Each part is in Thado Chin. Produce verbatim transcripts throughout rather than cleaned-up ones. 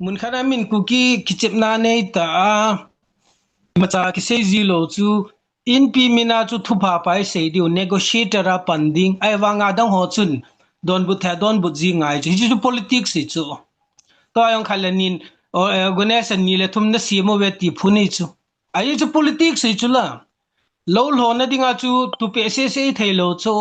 Mun khat a min Kuki kichepna nei ta a, imacha kisei ji lou chu, Inpi min a chu thupha pai sei diu, negotiator a pan ding, ahivang a adang ho chun donbut thei, donbut ji ngai chu, hichu politics hi chu. Tua jong khat le ni, o, eh, organization ni le thum na sem uve ti phun hi chu. Ahi chu politics hi chu la. Lou lhona dinga chu tupeh sese thei lou chu.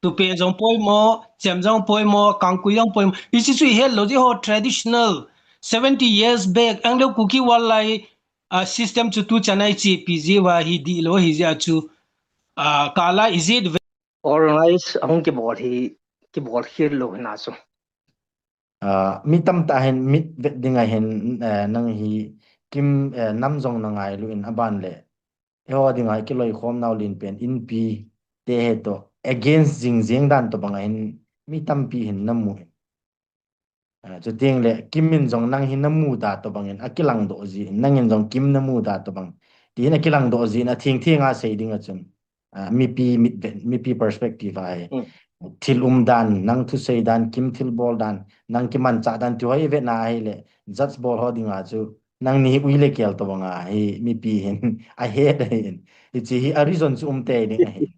Tupeh jong poimo, chem jong poimo, kangkui jong poimo. Hichu chu i het lou ji ho traditional seventy years back, Anglo Kuki Wallai, ah, system chu tu chan a i chepi ji uva hi dihlou hi jeh a chu, ah, kala i jet ve. Organize ahung kibol hi, kibol khel lou hi na chu. Ah, mi tamtah hin mit vet ding ahin, eh, nang hi Kim, eh, nam jong na ngailu in aban le. Eiho dinga kiloikhom nau len pen Inpi te hi toh against jing jeng dan tobang ahin mi tampi hin na mu in. Ah, chuteng le Kim in jong nang hi na mu da tobang in akilang doh ji in, nang in jong Kim na mu da tobang. Ti hin akilang doh ji in atheng theng a sei ding a chun. Ah, mipi mit vet, mipi perspective a hi. Mm. Thil um dan, nang thusei dan, Kim thilbol dan, nang kimanchah dan, ti ho i vet na ahile, judge bol ho dinga chu, nang ni ui le kel tobang a hi, mipi hin, ahet ahin. Hichi hi, a reason chu um tei ding ahi.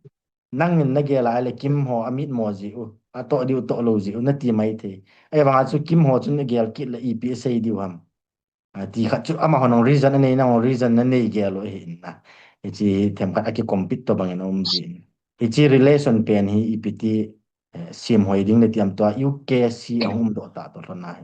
Nang in na gel a le Kim ho, amit mo ji u, atoh diu toh lou ji u, na ti mai thei. Ahivang a chu Kim ho chu na gel kit le ipi sei diu ham. Ah, ti khat chu amaho nong reason anei, nang reason na nei gel u ahi in na. Hichi themkhat aki compete tobang in um ji. Hichi relation pen hi ipi ti, eh, sem hoi ding le ti am tua U K C ahung um doh ta toh lhon ahi.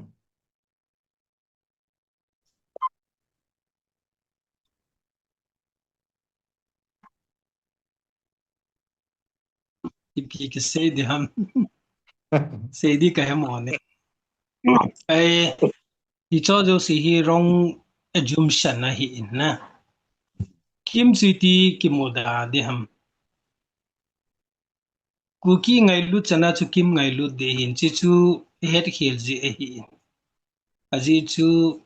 Ipi kisei di ham. Sei di ka he mo ne. Ai, hicho jouse hi wrong assumption ahi in na. Kim chu iti kimu da di ham. Kuki ngailut chan a chu Kim ngailut di hin, hichi chu i het khel ji ahi in. Ajeh chu,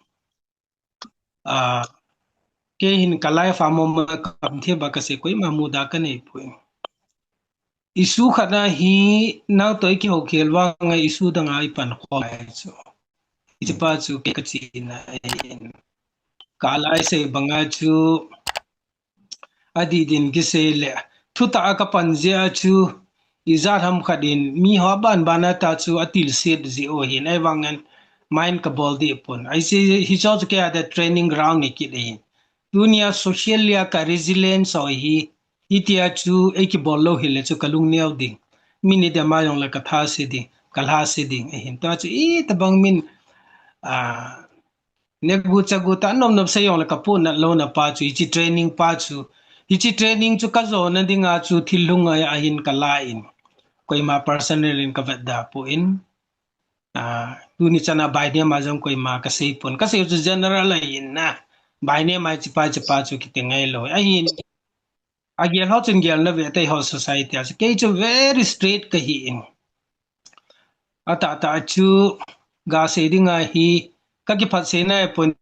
ah, kei hin ka life a mo ma kam the ba ka sei koima muda ka nei poi. Issue khat na hi nang toh i kihou khel vang a issue dang a i pan khom ai chu. Hichi pa chu kei ka chi na ahi in. Ka lai sei bang a chu, adih din kisei le, thutah a ka pan jeh a chu, ijat ham khat in, mi ho ban ban a ta chu atilsit ji u hin, ahivang in mind ka bol di pon. Ahi sei hicho chu kei a training ground hi kit ahin. Tunia social a ka resilience ho hi, hitia chu ei kibol lou hile chu ka lung neo ding. Min idam a jong le ka tha se ding, ka lha se ding ahin. Tua chu itobang min, ah, negu chagu ta nom nom sei jong le ka puna lou na pa chu, hichi training pa chu. Hichi training chu ka jona dinga chu thil lhung a ahin ka la in. Koima personal in ka vet da poi. Ah, tuni chan a by name a jong koima ka sei pon. Ka sei chu general ahin na. By name a hichi pa, hichi pa chu kiti ngai lou. Ahin, agel ho chun gel na ve tei ho society a chu. Kei chu very straight ka hi in. Atah tah chu ga sei dinga hi ka kiphat sei nai pon,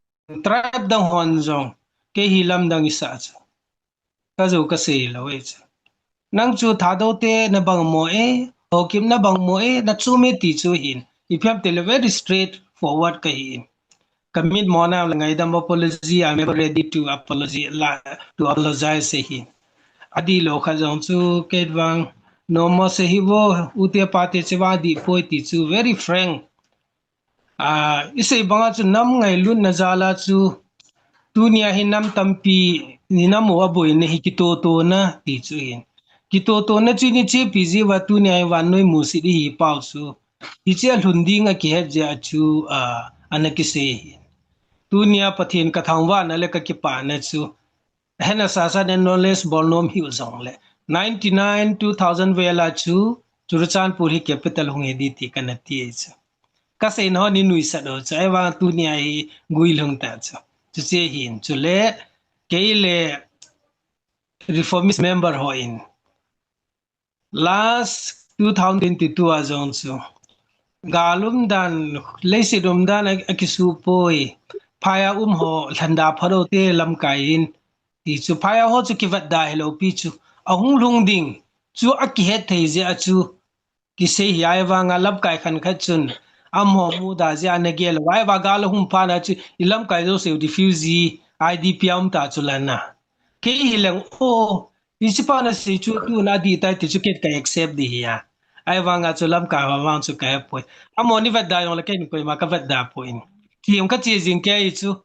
tribe dang hon jong kei hi lamdang i sa chu. Ka jou ka sei lou e chu. Nang chu Thadou te na bang mo e, Haokip na bang mo e, na chu me ti chu hin. Ipi ham ti le very straight forward ka hi in. Ka mit mo na le ngaidam apology, I'm ever ready to apology, la, to apologize ahi. Adih lou khat jong chu kei vang, nom mo se hi vo, u te pa te che vang dih poi ti chu very frank. Ah, i sei bang a chu nam ngailutna jal a chu, tunia hi nam tampi, ni nam u a boina hi kitoh toh na ti chu hin. Kitoh toh na chu ni chepi ji uva tunia hi vannoi musit i hi pau chu. Hichi a lhun ding a kihet jeh a chu, ah, ana kisei hin. Tunia Pathen ka thangvahna le ka kipana chu. Hena sasa ne knowledge bol nom hiu jong le. Ninety nine, two thousand vel a chu, Churachandpur hi capital hung hi di ti kana ti e chu. Ka sei na ho ni nuisat u chu, ahivang tunia hi guilhung ta chu. Chuche hin, chule, kei le reformist member ho in. Last two thousand twenty-two a jong chu. Gal um dan, leiset um dan a, a kisu poi. Phai a um ho, lhanda pharo te lamkai in. Ti chu phai a ho chu kivat da hilou pi chu. Ahung lhung ding. Chu a kihet thei jeh a chu. Kisei hi ahivang a lamkai khan khat chun. Amaho muda jeh a nagel uva, ahivanga gal ahung phat na chu, ilamkai jouse u refugee, I D P a um ta chu lana. Kei hileng, oh, hichepa nasei chu tun adih tai ti chu ken ka accept ding ahi a. Ahivanga chu lamkai ho vang chu ka hepoi. Amaho ni vetda jongle ken koima ka vetda poi. Ti jong kache jing kei chu.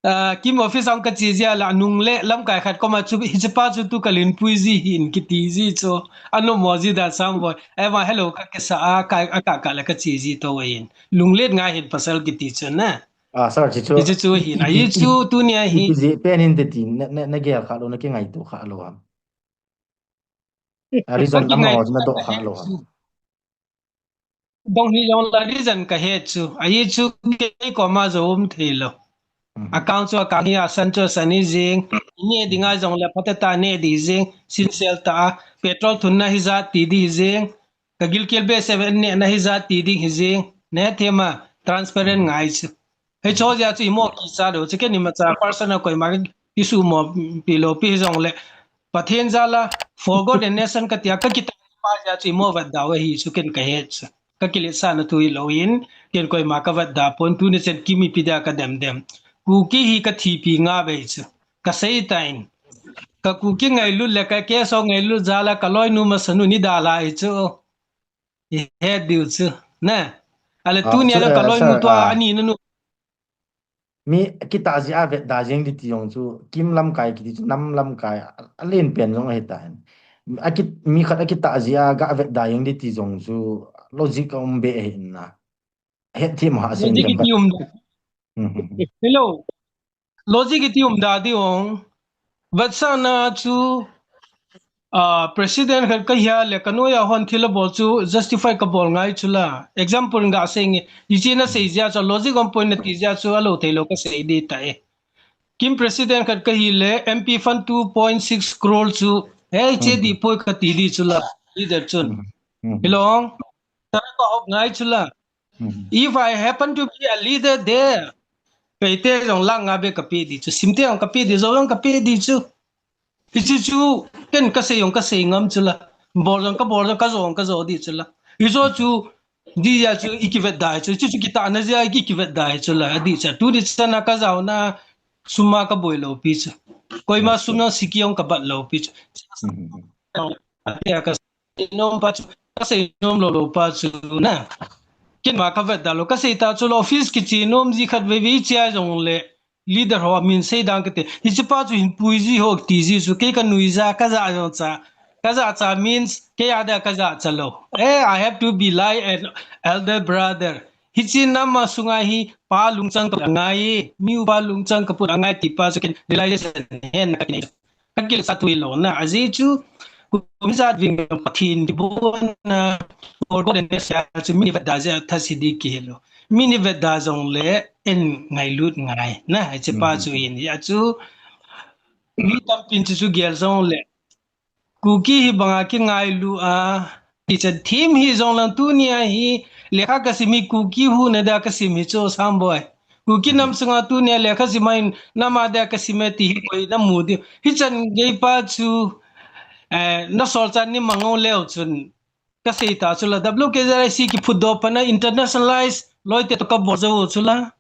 Ah, Kim office a kache jia la nungle lamkai khat koma chu hichepa chu tu kalhinpui ji hin kiti ji chu. Anom mo ji da Samboi. Ahivang hello kakisa a, ka, akah kah le kache ji to ahin. Lunglet ngai hin pasal kiti chu na. Ah, sir, hiche chu. Hiche chu hin. Ahi chu tunia hi. Ipi jeh pen hin titi, na, na, nagel kha lou, nakingaito kha lou ham. A reason amaho nadoh kha lou ham. Dong hi jong la reason kahe chu. Ahi chu kei koma jou um thei lou. Mhm. Account chu account hi, asan chu asan hi jeng. Neh dinga jongle phatah tah neh ding jeng. Sincere tah a. Petrol thunna hijat ti ding jeng. Ka gilkel behseh ve, nehna hijat ti ding hi jeng. Nahet thei ma, transparent ngai chu. Hiche ho jeh a chu imo kicha lou chu, ken imacha personal koima kisuhmo pi lou pi hijongle. Pathen jal a, for God and nation katia kakitah pa jeh a chu imo vetda u ahi chu ken kahet chu. Kakiletsahna thu hilou in, ken koima ka vetda pon, tuni chen Kim ipi dia kadem dem. Kuki hi kathipi nga ve chu. Kasei tan. Ka Kuki ngailut le ka case ho ngailut jal a ka loinu masanu ni dalha hi chu. I het diu chu, na. Ale ah, tunia chu, la eh, ka loinu sir, tua ah, ani nanu. Mi kitah jeh a vetda jeng ding ti jong chu, Kim lamkai kiti chu, nam lamkai, a, alen pen jong ahi tan. Aki, mi khat akitah jeh a ga vetda jeng ding ti jong chu, logic a um be ahi na. Het thim ha sen. Logic kiti um da. Hmm, hmm, hmm. Hello. Logic iti um da di ong. Vetsahna chu, ah, president khat kahi a le kanoiya hon thil abol chu justify kabol ngai chu la. Example in gasei nge. Hiche nasei jeh a chu logic on point nati jeh a chu alou thei lou kasei ding tai. Kim president khat kahi le M P fund two point six crore chu. Hiche dipoi kati ding chu la. Leader chun. Hmm, hmm, hmm. Hilou ong. Tara kahop ngai chu la. Mhm. If I happen to be a leader there, Paite jong lakh nga beh kapeh ding chu, Simte jong kapeh ding, Zou jong kapeh ding chu. Hiche chu, ken kasei jong kasei ngam chu la. Bol jong kabol jong, kajo jong kajo ding chu la. Hijo chu, dih jeh a chu, ikivetda chu, chu chu kitahna jeh a, ikivetda chu la, adih chu. Tuni chan a kajaona, sum a kaboi lou pi chu. Koima sum na siki jong kabat lou pi chu. Mhm. Atia ka nom pa chu, kasei nom lou lou pa chu na. Ken ma kavetda lou, kasei ta chu la office kiche nom ji khat veve chia jongle leader ho min sei dang kate. Hiche pa chu hinpui ji ho ti ji chu kei kanuija, kajah jong cha. Kajah cha means kei a dia kajah cha lou. Eh, I have to be like an elder brother. Hiche nam a sunga hi pa lungchang kaput angai, mi upa lungchang kaput angai ti pa chu ken realization hen na kakinei. Kakiletsah thu hilou na, ajeh chu, kum ijat vin Pathen kibol na, for God and nation chu mi vetda jeh a thase ding kihi lou. Mi ni vetda jongle, en ngailut ngai na, hiche pa chu hin, hijeh a chu, mi tampin chu chu gel jongle, Kuki hi banga kingailu a, Tichan thim hi jong lang tunia hi lekha kasim hi Kuki huhna dia kasim hi chu Samboi. Kuki nam sunga tunia lekha sim a hin nam a dia kasim e ti hi koi namu diu. Hichan geipa chu, eh, nasol chan ni mang u leu chun kasei ta chu la W K J I C kiphutdoh pat na internationalize loite toh kabol jou chu la.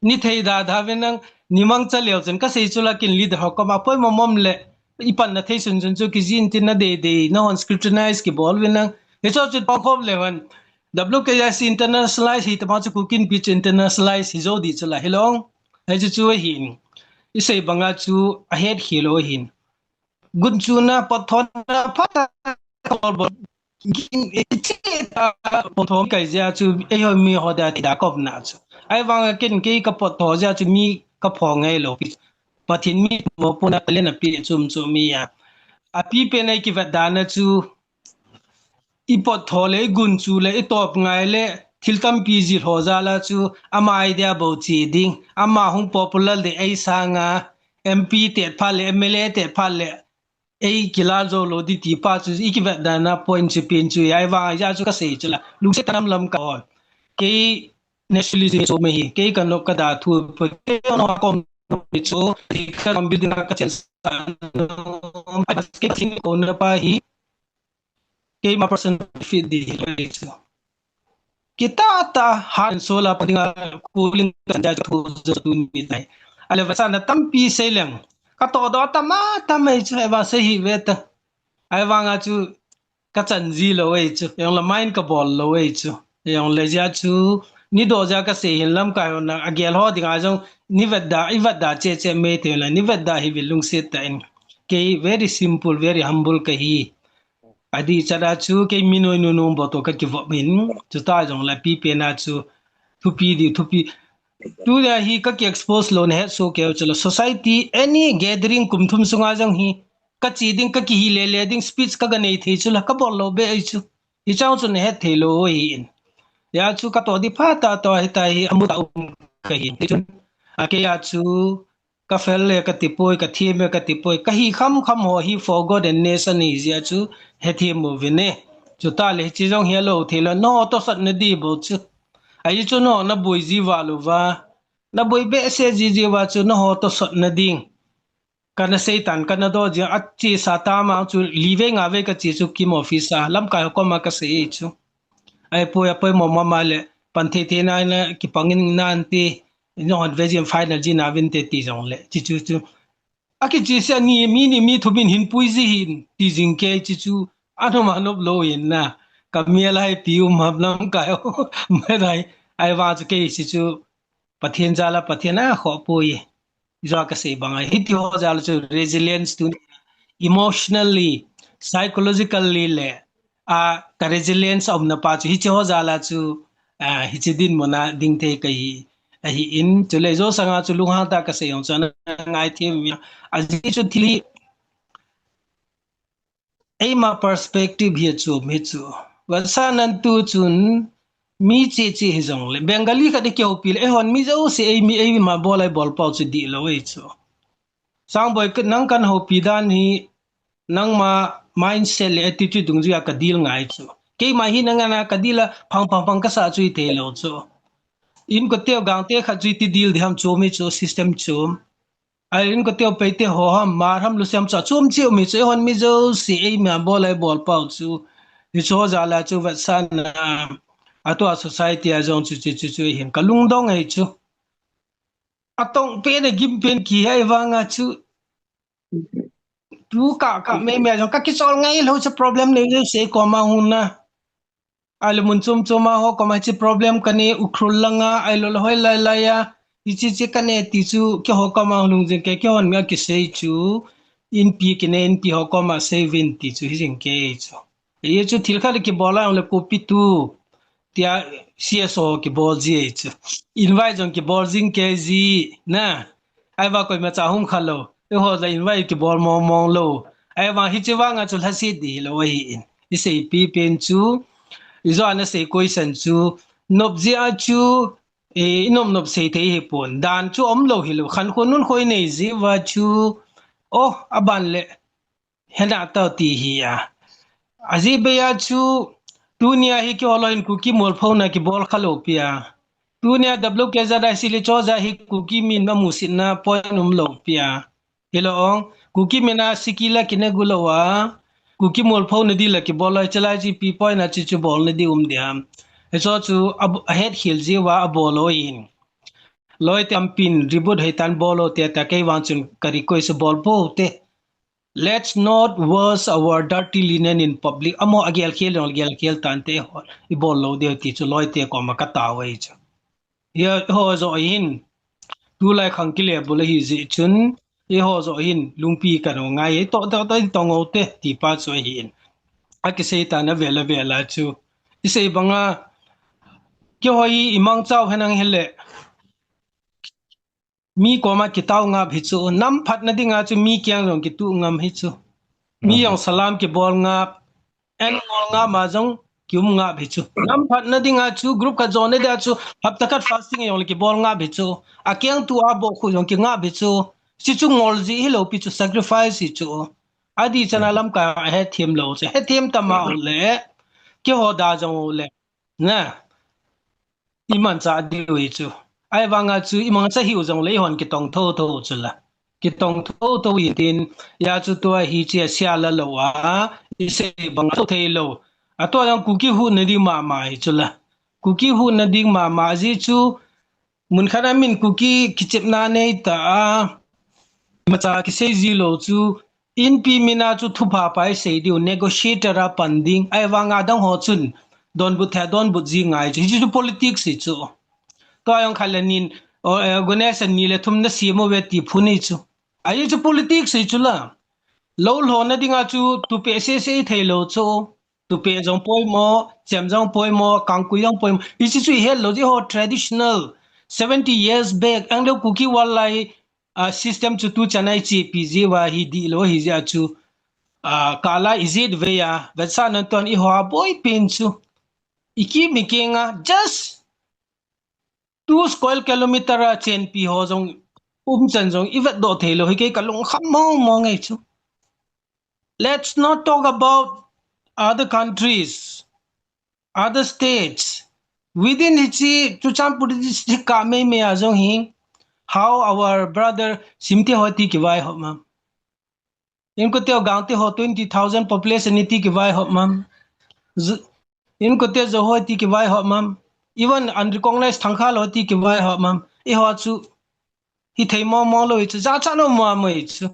Ni thei da da ve nang, ni mangcha leu chun kasei chu la kin leader ho koma poimo mom le, ipanna thei sun chun chu kijin tin na dei dei, nahon scrutinize kibol ve nang. Hicho chu pangkhom leu hen. W K I C internationalize hi tama chu Kuki Inpi chu internationalize hi jou ding chu la hilou. Hichu chu ahin. Isei banga chu ahet khel lou ahin. Gunchuna potthona phat a kabol bol. Kin, eh, chi ta potthom kai jeh a chu, eiho mi ho da ti da kop na chu. Ahivang a ken kei kapotthom jeh a chu mi kaphong ngai lou pi. Pathen mi mo puna kalen api chum chum mi a. Apipen a ikivetda na chu, ipotthom le, igunchu le, itop ngai le, thil tampi jilho jal a chu, ama idea bou che ding, ama hung popular ding eisanga, M P tet phat le, M L A tet phat le, ei kilal jou lou ding ti pa chu, ikivetda na point chu pen chu, ahivang a chu kasei chu la, lungset tah a lamkai. Kei nationalism chu me hi, kei kanop kada thu, kei nop kom chu, kei ka building a kachen sa, kei thing ko na pa hi, keima personal fit ding hi chu. Kitah tah heart and soul a pa dinga cooling ka chan chu thu jo tu ni tai. Ale vetsahna tampi sei leng. Ka toh doh tam a tam ei chu, ahivang sei hih ve ta. Ahivanga chu ka chan ji lou ei chu. Jong le mind ka bol lou ei chu. Jong le jia chu ni doh jia ka sei hin lamkai hon a gel ho dinga jong ni vet da, i vet da che che mai te la ni vet da hi vil lungset ta in. Kei very simple, very humble ka hi. Adih chan a chu kei mi noi nunung bou toh ka kivop in, chuta jong le pipen a chu thupi di, thupi. Tunia hi ka ki expose lou na het soh keu chu la society, any gathering kum thum sunga jong hi ka che ding, ka kihi le le ding, speech ka ga nei thei chu la ka bol lou be ei chu. Hichang chu na het thei lou hi in. Hia chu ka toh di phat a toh hi ta hi amu ta um ka hi. Ti chun a kei a chu ka fel le ka ti poi, ka them le ka ti poi, ka hi kham kham ho hi for God and nation hi jia chu hethem uvin e. Chuta le hiche jong hi alou thei lou, nangho toh sot na di bou chu. Ahi chu nangho na boi ji val uva, na boi behseh ji ji uva chu nangho toh sot na ding. Kana sei tan, kana doh jia, achesa tama chu li vei nga vei ka che chu Kim office a, lamkai ho koma ka sei chu. Ahipoi, apoimo mama le, pan thei thei na, na kipang in nante, nangho vei jin final ji na vin te ti jong le, chi chu chu. A kiche se ni, mi ni mi thum in hin pui ji hin, ti jing kei chi chu, anom anom lou hin na. Ka mi a lai pi um ham lamkai ho, mai dai, ahivang chu kei chi chu, Pathen jal a Pathen a khoh poi. Ijou a ka sei bang a, hiti ho jal a chu resilience tu emotionally, psychologically le, a ka resilience a umna pa chu hiche ho jal a chu, a, hiche dinmun a ding thei ka hi, ahi in, chule ijou sanga chu lunghang tah ka sei jong chu ana ngai them mi a, ajeh chu thil hi, eima perspective hi achom hi chu. Vetsahnan tu chun mi che che hi jong le, Bengali khat i kihoupi le, eihon mi jouse ei mi, eima bol a i bol pau chu dih lou ei chu. Sangboi, nang kan houpi dan hi, nangma mindset le attitude dungjui a ka deal ngai chu. Keima hi nang ana ka deal a phang phang phang ka sa chu i thei lou chu. Inkote u Gangte khat chu i ti deal di ham chu mi chu system chu. Ai inkote u Paite ho ham, Hmar ham, Lusei ham chu achom cheh u mi chu, eihon mi jouse eima bol a i bol pau chu. Hiche ho jal a chu vetsahna, atua society a jong chu chu chu chu hin ka lungdong ei chu. Atong pen a gim pen ki ahivanga chu. Tu ka ka me me jong ka kichol ngai lou chu problem nei jouse koma hung na. Ahilou mun chom chom a ho koma hiche problem ka nei Ukhrul langa, ahilou le hoi lai lai a, hiche che ka nei ti chu keiho koma lung jing kei, keihon mi a kisei chu, inpi kinei inpi ho koma sei uvin ti chu hi jing kei chu. Hiche chu thil khat kibol a jong le copy tu, tia C S O kibol ji ei chu. Invite jong kibol jing kei ji, na. Ahivang koima cha hung kha lou. Eiho jong invite kibol mong mong lou. Ahivang hiche vang a chu lhaset di hilou ahi in. I seipi pen chu, ijou a na sei question chu, nop jeh a chu, eh, i nop nop sei thei hi pon. Dan chu um lou hilou. Khankho nunkho i nei jeh uva chu, oh, aban le, hena tau ti hi a. Ajeh bei a chu, tunia hi keiho loi in Kuki molphona kibol kha lou pi a. Tunia W K Z I C le choja hi Kuki min amusitna point um lou pi a. Hilou ong, Kuki min a sikila kine gu lou a. Kuki molphona di la kibol loi chalai ji pi point a chu chu bol na di um di ham. Hicho chu a, ahet khel jeh uva abol lou in. Loi te ampin reboot hei tan bol lou te ta kei vang chun ka request bol pou te. Let's not wash our dirty linen in public. Amaho agel khel jong gel khel tante, i bol lou diu ti chu loite koma ka tao ei chu. Eiho joh hin, tulai khang kile bul ahi jeh chun, eiho joh hin lungpi ka ngai, to, to, to, tong o te, ti pa chu ahi in. Akisei tan avel avel a chu. I sei banga, keiho hi i mangchau henlang hile. Mi koma kitao ngap hi chu, nam phatna dinga chu mi kiang jong kitu ngam hi chu. Mi jong salam kibol ngap, en ngol ngap ma jong kium ngap hi chu. Nam phatna dinga chu group khat jona dia chu hapta khat fasting jong le kibol ngap hi chu. Akiang tu a boh khu jong kingap hi chu. Hichu ngol ji hilou pi chu, sacrifice hi chu. Adih chan a lamkai a hethem lou chu. Hethem tama u le, keiho da jong u le. Na. I manchah diu hi chu. Ahivanga chu i manchah hiu jong le eihon kitong tho tho chu la. Kitong tho tho hi tin, hia chu tua hiche a sia la lou a, i sei bang tho thei lou. Atua jong Kuki huhna di mama hi chu la. Kuki huhna ding mama ji chu, mun khat a min Kuki kichepna nei ta a, macha kisei ji lou chu, Inpi mina chu thupha pai sei diu, negotiator a pan ding, ahivanga adang ho chun, donbut thei, donbut ji ngai chu, hichu politics hi chu. Tua jong khat le nin, o, eh, organization ni le thum na siam uve ti phun hi chu. Ahi chu politics hi chu la. Lou lhona dinga chu tupe se se thei lou chu. Tupe jong poimo, chem jong poimo, kangkui jong poimo. Hichu chu i het lou ji ho traditional seventy years back, ang leu Kuki wildlife, ah, system chu tu chan a i chepi ji uva hi di lou hi ji a chu. Ah, kala i jet ve a, vetsahna ton i ho a boi pen chu. I ki mi kenga, just two square kilometer a chenpi ho jong um chan jong i vetdoh thei lou hi kei ka lungkham mong mong ngai chu. Let's not talk about other countries, other states. Within hichi Churachandpur district ka mei mei a jong hi, how our brother Simte ho ti kivai ho mam. Inkote Gangte ho twenty thousand population ni ti kivai ho mam. Z-, Inkote Zo ho ti kivai ho mam. Even unrecognized Thangkhal ho ti kivai ho mam. I ho chu hi thei mo mo lou hi chu, ja cha no mo mo hi chu.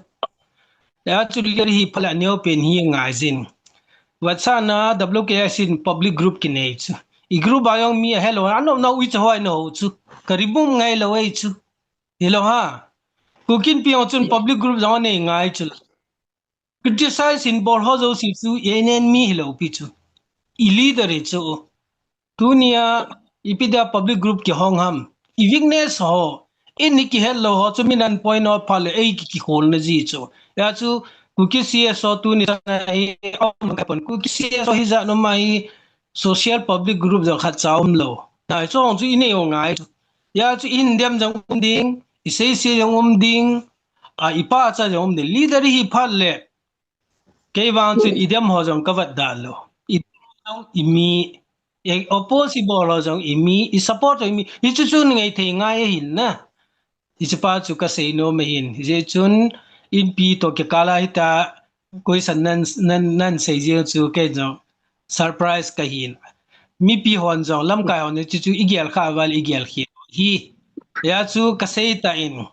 Ya chu leader hi phala neo pen hi ngai jin. Vetsahna W K S in public group kinei chu. I group a jong mi a hello, ano na ui chu hoi no chu. Ka ri bum ngai lou hi chu. Hello ha. Kuki Inpi ho chun public group jong nei ngai chu. Criticize in bol ho jouse chu, i enemy hilou pi chu. I leader hi chu. Tunia, ipi dia public group kihong ham. I weakness ho. In ni kihet lou ho chu min an point out pha le ei ki, kikholna ji chu. Ya chu, Kuki C S O tuni sana hi, um, ka pon. Kuki C S O hi ja no mai social public group jong khat cha um lou. Nai chu hong chu i nei o ngai chu. Ya chu i hin dem jong um ding, i sei sei jong um ding, a, i pa cha jong um ding. Leader hi phat le, kei vang chun i dem ho jong ka vat da lou. I dem ho jong i mi, i oppose i bol ho jong i mi, i support ho i mi. Hi chu chu ngai thei ngai ahin na. Hi chu pa chu ka sei nom ahin. Hi chun Inpi to kikala hita, koi san nan, nan, nan sei jing chu kei jong surprise ka hin. Mipi hon jong lamkai hon chu chu i gel kha val i gel khi. Hi. Ya chu ka sei ta in.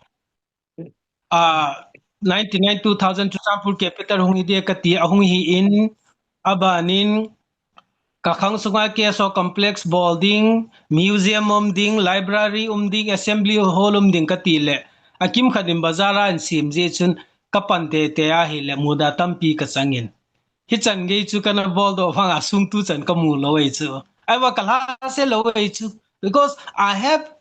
Ah, ninety-nine, two thousand Churachandpur capital hung hi de ka ti, a hung hi in, a ban in, ka khang sunga K S O complex bol ding, museum um ding, library um ding, assembly hall um ding ka ti le, a kim khat in bazar a in sim ji chun ka pan te te a hi le muda tampi ka chang in. Hi chan gei chu ka na bol doh vang a sung tu chan ka mu lou ei chu. Ai va ka la se lou ei chu. Because I have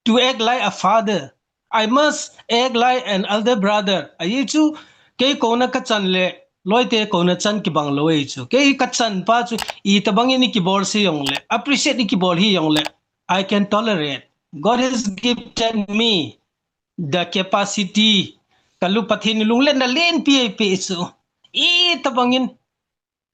to act like a father. I must act like an elder brother. Ahi chu, kei kouna ka chan le, loite kouna chan kibang lou ei chu. Kei ka chan pa chu, i tabang in i kibol si jong le, appreciate i kibol hi jong le, I can tolerate. God has given me the capacity. Ka lu Pathen in lungletna lenpi ei pe chu. I tabang in,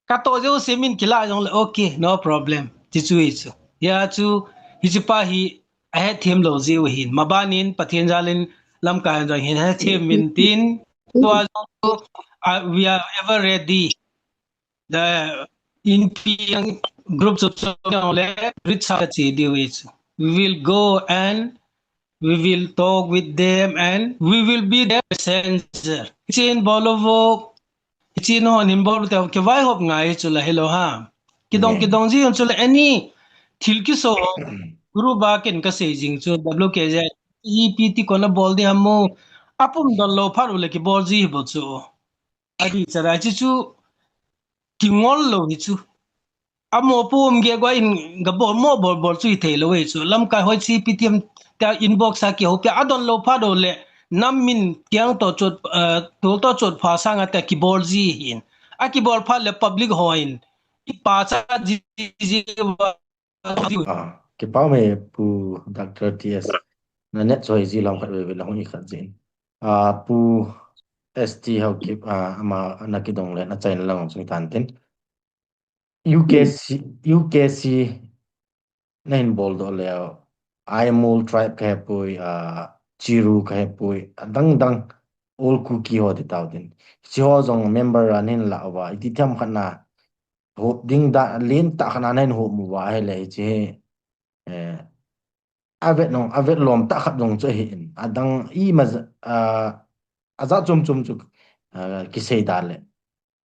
ka to jouse min kila jong le, okay, no problem. Ti chu hi chu. Ya chu, hi chu pa hi, a hetthem lou ji u hin. Maban in, Pathen jal in, lamkai jong hin, hetthem min tin. Tua jong chu, uh, we are ever ready. The Inpi group chu jong le, reach out chi diu hi chu. We will go and we will talk with them and we will be their messenger. Chin bol uvo, Hichi no nin bol te kivai hop ngai chu la hello ha. Kidong, yeah, kidong ji chu la any thil kiso group a ken ka sei jing chu W K Z E P ti kona bol di hamu. Apum don lou phat u le kibol ji bo chu. Adi chara chi chu kingol lou hi chu. Amo pum ge gwa in ga bol mo bol bol chu i thei lou ei chu. Lamkai hoi chi P T M ta inbox a kihou pia adon lou phat u le nam min kiang to chot, eh, tol to chot pha sanga ta kibol ji hin. A kibol phat le public hoi in. I pa cha ji ji wa. Ah, kipa me Pu Doctor T S. Na net choi ji lam khat ve ve la hung i khat jin. Ah, Pu S T Haokip, ah, ama na kidong le na chain lang chung tan tin. U K C, U K C na hin bol doh le, Aimol tribe ka hepui, ah, Chiru ka hepui, adang dang, all Kuki ho ti tau tin. Chi ho jong member a na hin la uva, iti thiam khat na, hop ding da, len ta khat na na hin hop mu uva, ahile, chi he, eh, avet nung, avet lom tah khat jong chu ahin. Adang ima ja, ah, ajat chom chom chu, ah, kisei da le.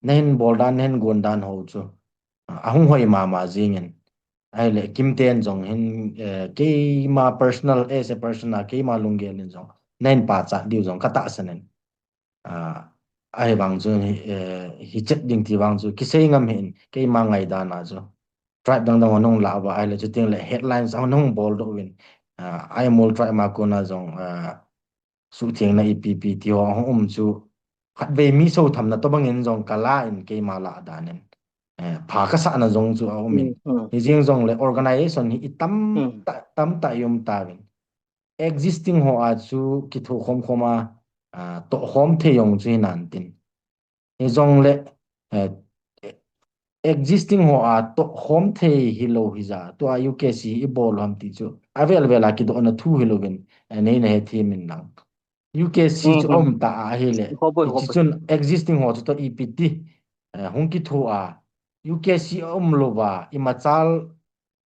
Nahin bol dan, nahin gon dan ho chu, ah, ahung hoi mama jingin. Ahile, Kimten jong hin, eh, keima personal, as a personal, keima lunggel in jong. Nahin pachat diu jong, katahsan in. Ah, ahivang chu, eh, hichet ding ti vang chu, kisei ngam hih in, keima ngaidan a chu. Tribe dang dang hon hung lah uva, ahile, chuteng le headlines a hon hung bol doh uvin. Ah, Aimol tribe ma kona jong, ah, suhthengna ipi ipi ti ho hung um chu, khatvei mi so thamna tobang in jong kala in keima lah dan in. Eh, pha kasahna jong chu aum in. Hijeng jong le organization hi itam tah, tam tah i um tauvin. Existing ho a chu kitho khom khom a, ah, toh khom thei jong chu hinan tin. Hijong le, eh, existing ho a toh khom thei hilou hija, tua U K C i bol u ham ti chu. Avel vel a kidohna thu hilouvin, eh, neina hethem in lang. U K C chu um ta ahile. Hiche chun existing ho chu toh ipi ti, eh, hung kitho a. U K C a um louva, imachal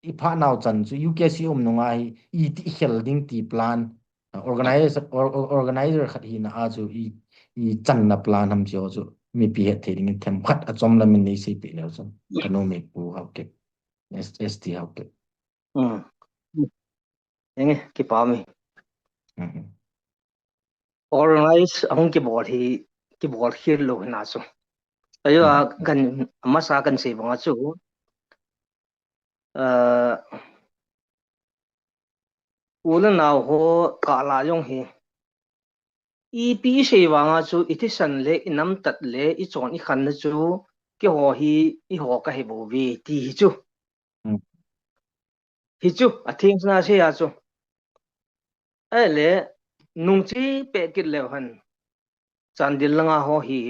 i phat nau chan chu U K C um nunga hi iti khel ding ti plan, uh, organizer, or, or, organizer khat hina a chu i, i channa plan ham chu, chu mipi het thei ding themkhat achom lam in nei seipeh leu chun. Ka nom e Pu Haokip. S T Haokip. Enge, kipa mi. Organize ahung kibol hi, kibol khel lou hina chu. Ayo, a, kan, amasa kan sei banga chu. Ah, u le nao ho kah la jong hi. Ipi i sei vanga chu, i thisan le, i namtat le, i chon i khanna chu, keiho hi, eiho kahi bouve, ti hi chu. Hichu, atheng sana sei a chu. Ahile, nung chi peh kit leu hen. Chandel langa ho hi,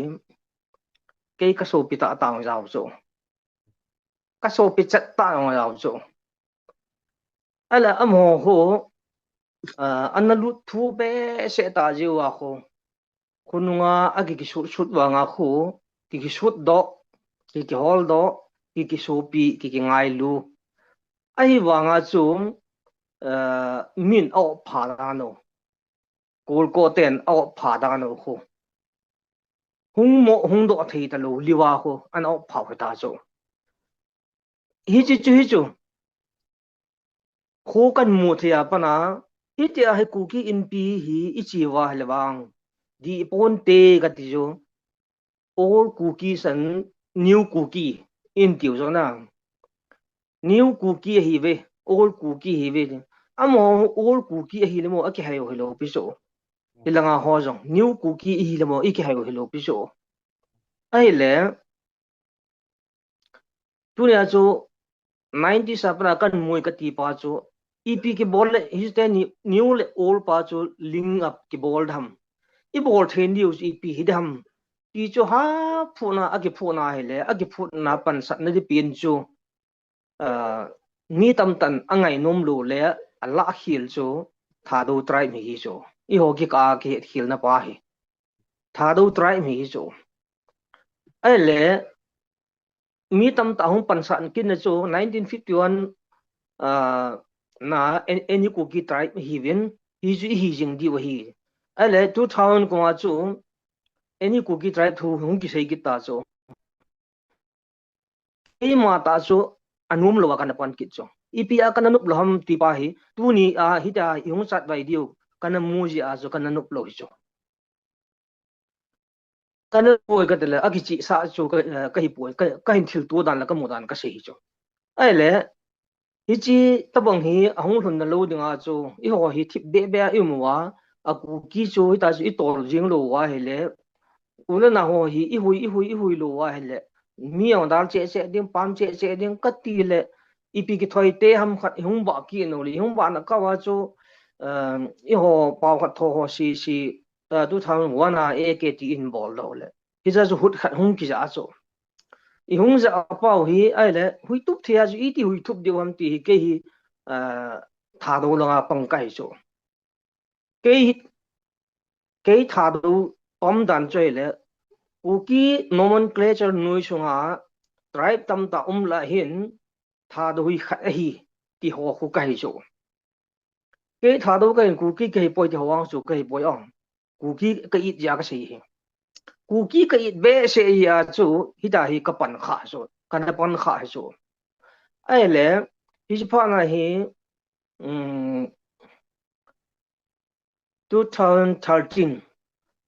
kei kasopi tah tah jao chu. Kasopi chet tah jao chu. Ahile, amaho ho, ah, ana lut thu behseh tah jeh uva ho. Khonunga akikisut sut vanga khu, kikisut doh, kikihol doh, kikisopi, kikingailu. Ahivanga chu, eh, min a-op pha dan u. Kolkot ten a-op pha dan u khu. Hung mo, hung doh thei talou, liva khu, ana-op pha u hita chu. Hiche chu, hichu. Kho kamu thei a pat a, hitia hi Kuki Inpi hi i chi uva hile vang. Dih ponte kati chu. Old Kuki and New Kuki in tiu chu na. New Kuki ahiuve, Old Kuki ahiuve. Amaho Old Kuki ahile mo, akihai u hilou pi chu. Hilanga ho jong, New Kuki ahile mo, ikihai u hilou pi chu. Ahile, Tunia chu nineties a pat a kamu e kati pa chu, ipi kibol le, hiche ni, new le old pa chu link up kibol dem. I bol thei diu chu ipi hi dem. Ti chu ha phutna, akiphutna hile, akiphutna pansatna ding pen chu, ah, mi tamtah in angainom lou le, alah khel chu, Thadou tribe hi hi chu. Eiho kikah a kihet khelna pa hi. Thadou tribe hi hi chu. Ahile, mi tamtah hung pansat kit na chu nineteen fifty-one, ah, na N-, Any Kuki tribe hiuvin, hichu ihi jing diu ahi. Ahile, two thousand kuma chu Any Kuki tribe thu hung kisei kit ta chu. Keima tah chu anom louva kana pan kit chu. Ipi a kana nop lou ham ti pa hi, tuni a hitia i hung chat vai diu, kana mu jeh a chu kana nop lou hi chu. Kana poi katile, akichihsah chu ka, eh, kahi poi, ka, kahin thilto dan le kamu dan kasei hi chu. Ahile, hiche tabang hi ahung lhunna lou dinga chu, eiho hi thip beh beh a i um uva, a Kuki chu, hitia chu i tol jing lou uva ahile, u le nao ho hi, i hui, i hui, i hui lou uva ahile, mi jong dal cheh cheh ding, pam cheh cheh ding, kati le, ipi kithoi te ham khat, i hung vah kit u le, i hung vahna kah uva chu, um, eiho pao khat tho ho si, si, ah, two thousand one a A K T in bol lou le. Hiche chu hut khat hung kija chu. I hung ja pau hi, ahile, huitup thei a chu iti huitup diu ham ti hi, kei hi, ah, Thadou langa pang kahi chu. Kei hi, kei Thadou pam dan chu ahile, Kuki nomenclature noisunga tribe tamtah um lah hin, Thadou hi khat ahi. ti ho khu kahi chu. Kei Thadou kahin Kuki kahi poi ti ho vang chu kahi poi ong. Kuki ka it jeh a kasei hi. Kuki ka it behseh jeh a chu, hita hi ka pan kha chu, kana pan kha hi chu. Ahile, hiche phat na hi, um, two thousand thirteen,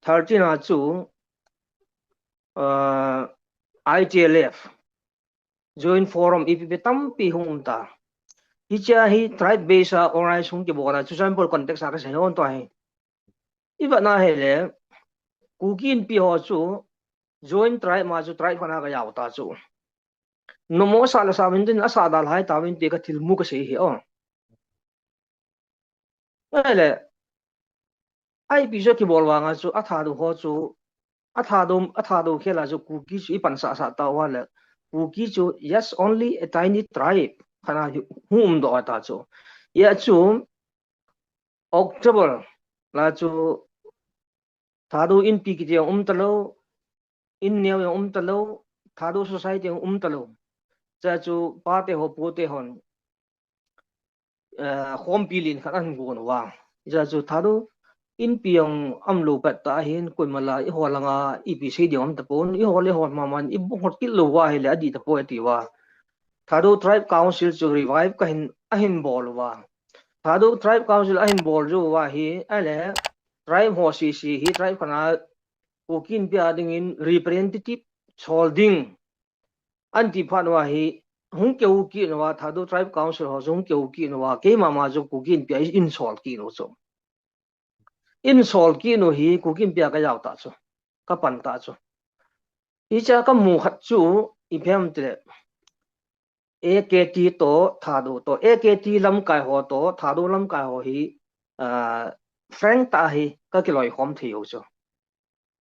thirteen a chu, uh, I T L F, Joint Forum, ipi ipi tampi hung um ta. Hiche a hi tribe base a organize hung kibol a, Churachandpur context a kasei hon tua hi. I vet na hile, Kuki Inpi ho chu, joint tribe ma chu tribe khat na ka jao ta chu. Nomo sa la sa vin tin, asa da lai ta vin ti ka thil mu kasei hi o. Ahile, ipi chu kibol vang a chu, a Thadou ho chu, a Thadou, a Thadou khel a chu Kuki chu i pan sah sah ta uva le, Kuki chu, yes, only a tiny tribe, khat na hi hung um doh ta chu. Hia chu, October la chu, Thadou Inpi kiti jong um talou, Inneo jong um talou, Thadou Society jong um talou. Chua chu pate ho, pute hon, eh, khompi len khat ahin gon uva. Chua chu Thadou Inpi jong um lou pet ta ahin, koima la eiho langa ipi sei ding um tapon, eiho le eiho mama in i bung hot kit lou uva ahile adih tapoi ati uva. Thadou Tribe Council chu revive kahin, ahin bol uva. Thadou Tribe Council ahin bol jou uva hi, ahile, tribe ho sese hi, tribe khat na Kuki Inpi a dingin representative sol ding. Anti phat uva hi, hung kihou kit uva, Thadou Tribe Council ho chu hung kihou kit uva, keima ma chu Kuki Inpi a in sol kit u chu. In sol kit u hi, Kuki Inpi a ka jao ta chu, ka pan ta chu. Hiche a ka mu khat chu, ipi ham tile, A K T toh, Thadou toh, A K T lamkai ho toh, Thadou lamkai ho hi, ah, frank tah a hi, ka kiloikhom thei u chu.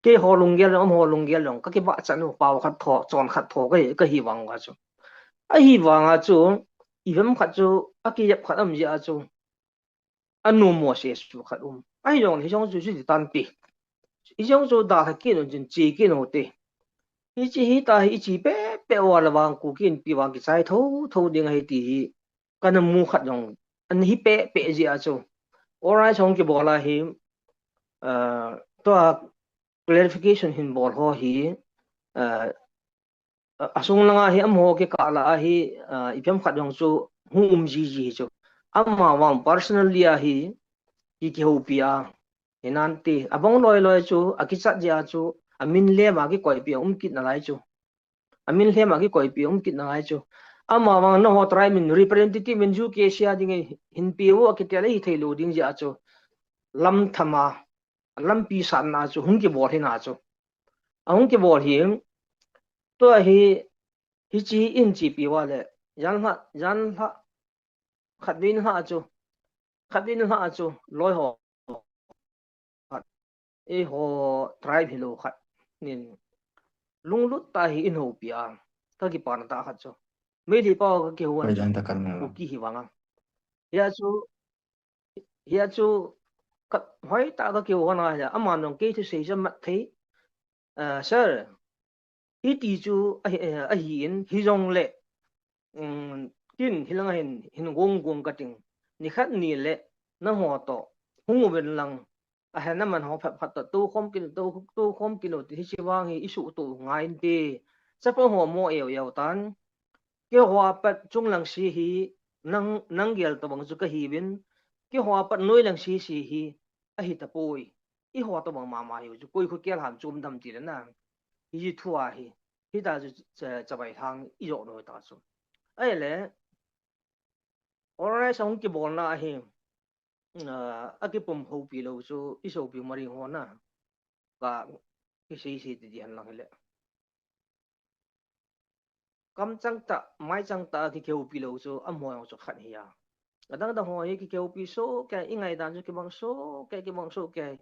Keiho lunggel jong, amaho lunggel jong, ka kibahchan u, pao khat tho, chon khat tho, ka hi, ka hi vang uva chu. Ahivang a chu, ipi ham khat chu, akijep khat um jeh a chu, anom mo se su khat um. Ahi jong le, hijong chu, chu ti tan ti. Hijong chu dalha kit un chun che kit u te. Hiche hita hi, iche pehpeh uva le vang, Kuki Inpi vang kichai thotho ding ahi ti hi, kana mu khat jong, ana hi pehpeh jeh a chu. Alright, hung kibol a hi, ah, tua clarification hin bol ho hi, ah, a, asung langa hi amaho kikah lah a hi, ah, ipi ham khat jong chu hung um jiji hi chu. Amavang personally a hi, ki, kihoupi a, hinante, abang loi loi chu, akichat jeh a chu, amin lem a kikoipi a um kit nalai chu. Amin lem a kikoipi a um kit nalai chu. Amavang nangho tribe min representative in U K C a ding in hin pe u akiti le hithei lou ding jeh a chu. Lam tham a, lampi satna chu hung kibol hina chu. Ahung kibol hi, tua hi, hiche in chepi uva le, jan lha, jan lha, khatvei in lha chu, khatvei in lha chu, loi ho, khat, eiho tribe hilou khat, nin, lunglut tah a hi in houpi a, ka kipana tah khat chu. Meitei pao ka kihou a, Kuki hi vang a. Hia chu, hia chu, ka, hoitah a ka kihou a hia, aman jong kei thusei chu amat thei. Ah, sir, hiti chu ahi, eh, ahin, hijongle, um, kin hilang a hin, hin gong gong kating. Nikhat nile, nangho toh, hung uvin lang, ahin aman ho phat phat toh, toukhom kit u, tou, toukhom kit u, ti hiche vang hi, isuhtoh ngai inte. Chapang ho mo eu eu tan. Keiho a pat chunglang se hi, nang, nang gel tobang chu kahiuvin. Keiho a pat noilang sese hi, ahi tapoi. Eiho tobang mama hiu chu, koi khu kel ham chom dam ti le na. Hiche thu ahi. Hita chu cha, chavai lhang i joh noi ta chu. Ahile, organize hung kibolna ahi, ah, akipum houpi lou chu, i sopi Maring ho na. Ka, kisei sei ti di hen lang hile. Kamchang tah, maichang tah a kikihoupi lou chu, amaho jong chu khat hi a. Adang dang ho hi kikihoupi soh kei, i ngaidan chu kibang soh kei, kibang soh kei.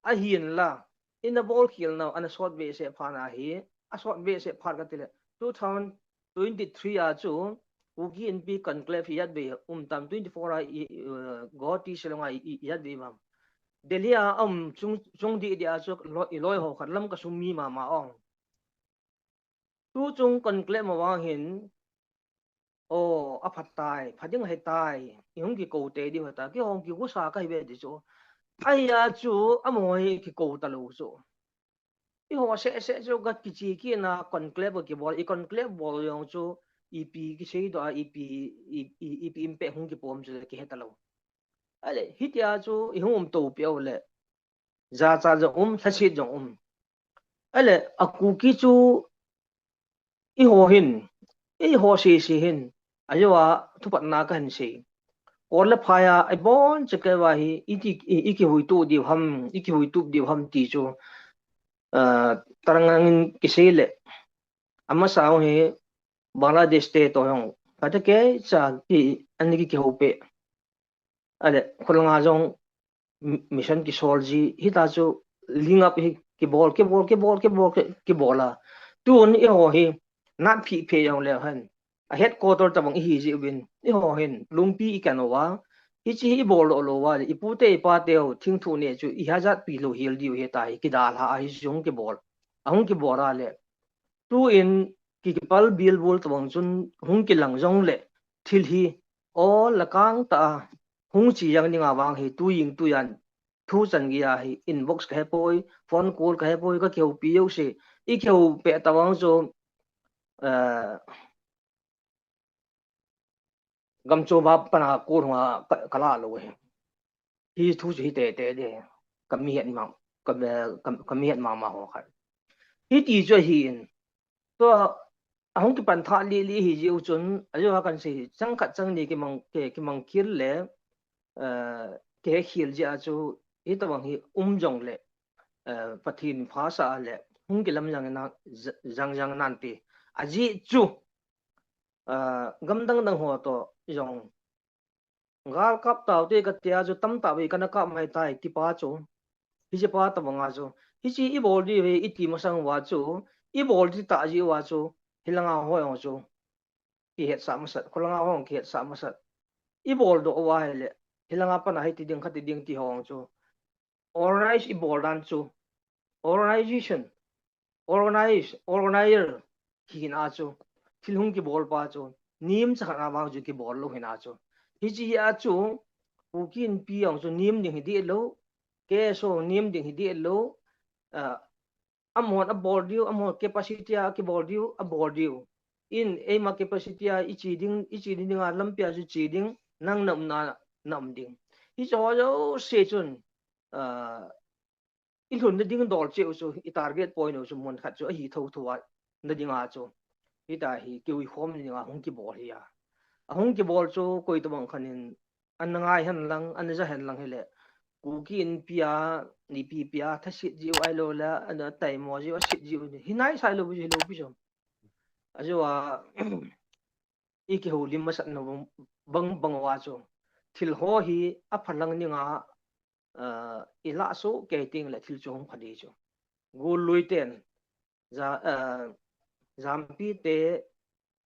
Ahinla, i na bolkhel nau, ana sot behseh phat na hi, asot behseh phat kati le, two thousand twenty-three a chu, Kuki Inpi Conclave ijat vei um tam, twenty-four a i, i, uh, Guwahati Shillong a i, i, ijat vei um. Delhi a um chung, chung di di a chu, lo, i loi ho khat lam ka sum mi mama ong. Tu chung conclave ma vang hin, O, aphat tai, pha ding ahitai, ihung kikou tei diu ahitai, kihong kigusa kahi ve ti chu. Ahia chu, amaho hi kikou talou chu. Eiho seh seh chu ka kichi kina conclave kibol, i conclave bol jong chu ipi kisei doh a, ipi, i, i, ipi impact hung kipu ham chu kihe talou. Ale, hitia chu ihung um to piu le. Jachat jong um, lhasit jong um. Ale, a Kuki chu eiho hin, eiho sese hin, ajou a thupatna kahin sei. Kol le phai a, ibon cheh kei va hi, iti, i, ikihuitup diu ham, ikihuitup diu ham ti chu, ah, tarang in kisei le. Amasa hi Bangladesh te toh jong, khat kei cha ki, ani ki kihoupi. Ale, kholanga jong mi-, mission kisol ji, hita chu link up hi kibol, kibol, kibol, kibol, ki-, kibol a. Tun eiho hi, nat phi phe jong le hen. A headquarter tabang ihi ji uvin, eiho hin, lungpi i kan uva. Hichi hi ibol lou lou va, ipu te, ipa te ho, thingthu ne chu, iha jat pi lou hel diu ahitai, kidalha a hi jong kibol. Ahung kibol a le. Tuin ki, kipal bilbul tabang chun hung kilang jong le thil hi, o, lakang ta a hung chi jang ding a vang hi tu jing tu jan thu chan gei a hi inbox kahe poi, phone call kahe poi, ka kihoupi jouse, i kihoupi tabang chu, eh, gam chu ba pana call hung a ka, kala lou hi. Hi thu chu hi tete de. Ka mihet ma, ka, ka, ka mihet mama ho khat. Hiti chu ahin. Tua, ahung kipan tha lili hi jiu chun, ajou a kan sei, chang khat chang ni kimang, ki, kimang kil le, eh, kihe khel jia chu, hitabang hi um jong le, eh, Pathen phasah le, hung kilam jang na, jang jang nante. Ajeh chu, eh, gam dang dang ho toh jong, gal kap taute katia chu tamtah vei kana kap mai tai, tipa chu. Hiche pa tabang a chu. Hiche ibol diu hi iti masang uva chu. Ibol di tah jiu va chu. Hilanga ho jong chu. Kihetsah masat. Kholanga ho jong kihetsah masat. Ibol doh uva hile. Hilanga pana hiti ding khati ding ti ho jong chu. Organize ibol dan chu. Organization. Organize, organizer. Hina chu. Thil hung kibol pa chu. Nim chakhat na vang chu kibol lou hina chu. Hichi hi a chu. Kuki Inpi jong chu nim ding hi dih lou. K S O nim ding hi dih lou. Ah, amahon abol diu, amahon capacity a kibol diu, abol diu. In, eima capacity a ichi ding, ichi ding dinga lampi a chu chi ding, nang na umna, na um ding. Hiche ho jouse chun, ah, i lhun na ding dol cheh u chu, i target point u chu mun khat chu ahi thotho a, na dinga chu. Hita hi, kiui khom na dinga hung kibol hi a. Ahung kibol chu, koi tabang khat in, ana ngai hen lang, ana ja hen lang hile. Kuki Inpi a, nipi pi a, thasit jiu ahilou le, ana taimo jiu, asit jiu. Hi nai sai lou, ji lou pi chu. Ajou a, i kihoulim masat na bang, bang, bang uva chu. Thil ho hi aphalang dinga, ah, i lah soh kei teng le thil chu hung pha ding chu. Gollui ten, ja, ah, Jampi te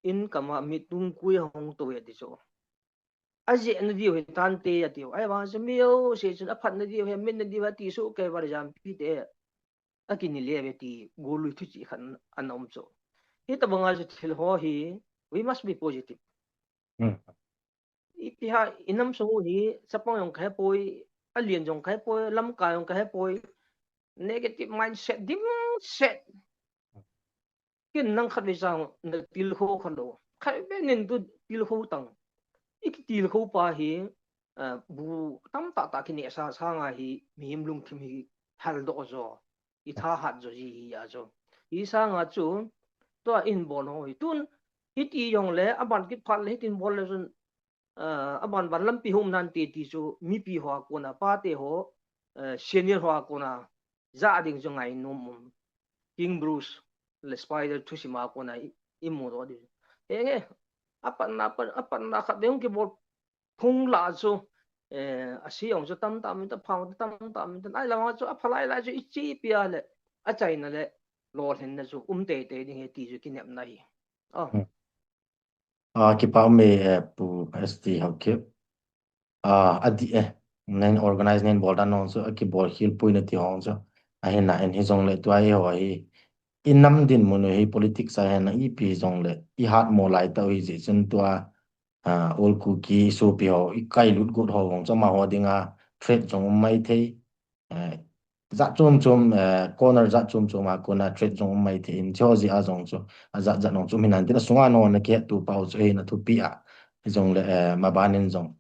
income a mi tung kui hung to e ti chu. Ajeh na diu hi tante atiu. Ahivang chu mi jouse chun aphat na diu hi, min na diu hi ti soh kei va Jampi te. Akini le ve ti, gollui thuchih khat ana um chu. Hitabang a chu thil ho hi, we must be positive. Hmm. Ipi ham, i nam sung u hi, chapang jong kahe poi, alen jong kahe poi, lamkai jong kahe poi, negative mindset, dim set. Ken nang khat vei sang na tilkhou kha lou. Khat vei nin tu tilkhou tang. I kitilkhou pa hi, eh, bu tamtah tah kinehsa sanga hi, mihem lungthim hi hal doh jo. I thahat jo ji hi a jo. Hi sanga chu, tua in bol ho hi. Tun, hiti jong le, aban kit phat le, hitin bol le chun, ah, aban ban lampi hung nante ti chu mipi ho a kona, pate ho, eh, senior ho a kona, ja ding chu ngainom um. King Bruce le Spider thusim a kona i, i mu doh ding. Henge, apatna, apat, apatna khat vei hung kibol phung la chu, eh, asi jong chu tamtah min ta, phang tamtah min ta, ai lama chu apha lai lai chu i chi pi a le, achaina le, lolhinna chu um teitei ding ahi ti chu kinepna ahi. Oh. Hmm. Ah, kipa um e, eh, Pu S T Haokip. Ah, adih e. Nen organize nen bol dan hong chu, akibol khel poi nati hong chu. Ahin a en hijongle tua hi ho hi. I nam dinmun u hi politics a hin a ipi hijongle. I hat mo lai tah u hi jeh chun tua ah, Old Kuki, i sopi ho, i kailut got ho jong chu amaho dinga threat jong um maithei. Eh, jat chom chom, eh, corner jat chom chom a kona threat jong um maithei in, hiche ho jeh a jong chu, ajat jat jong chu um hinantin, asunga nangho na kihettoh pau chu ahin athupi a. Hijongle, eh, maban in jong,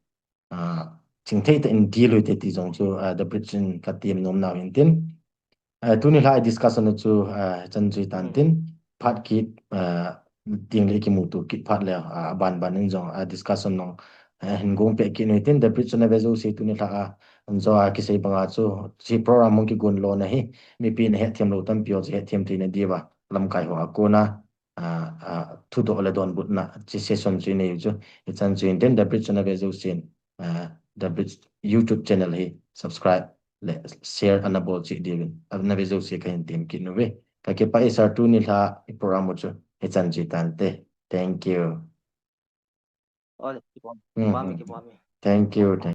ah, chingthei tah in deal u hite ti jong chu, ah, The Bridge in katem nom nau hintin. Eh, tuni lha i discussion u chu, eh, hichan chu hitan tin, phat kit, eh, tengle kimuto kit phat le, ah, aban ban in jong, ah, discussion jong, eh, hin gong peh kit u hitin, The Bridge channel ve jouse tuni lha a, anjo a kisei banga chu, hiche program hung kigon lona hi, mipin ahetthem lou tampi ho chu hetthem theina diuva, lamkai ho a kona, ah, ah, thudoh le donbutna, hiche session chu inei u chu, hichan chu hitin, The Bridge channel ve jousen, ah, The Bridge YouTube channel hi subscribe le share ana bol cheh diuvin, ana ve jouse kahin tem kit uve. Kakipah e sir, tuni lha i program u chu hichan chu hitante. Thank you. Ole, kipah, hmm, kipah, hmm, kipah. Thank you, thank you.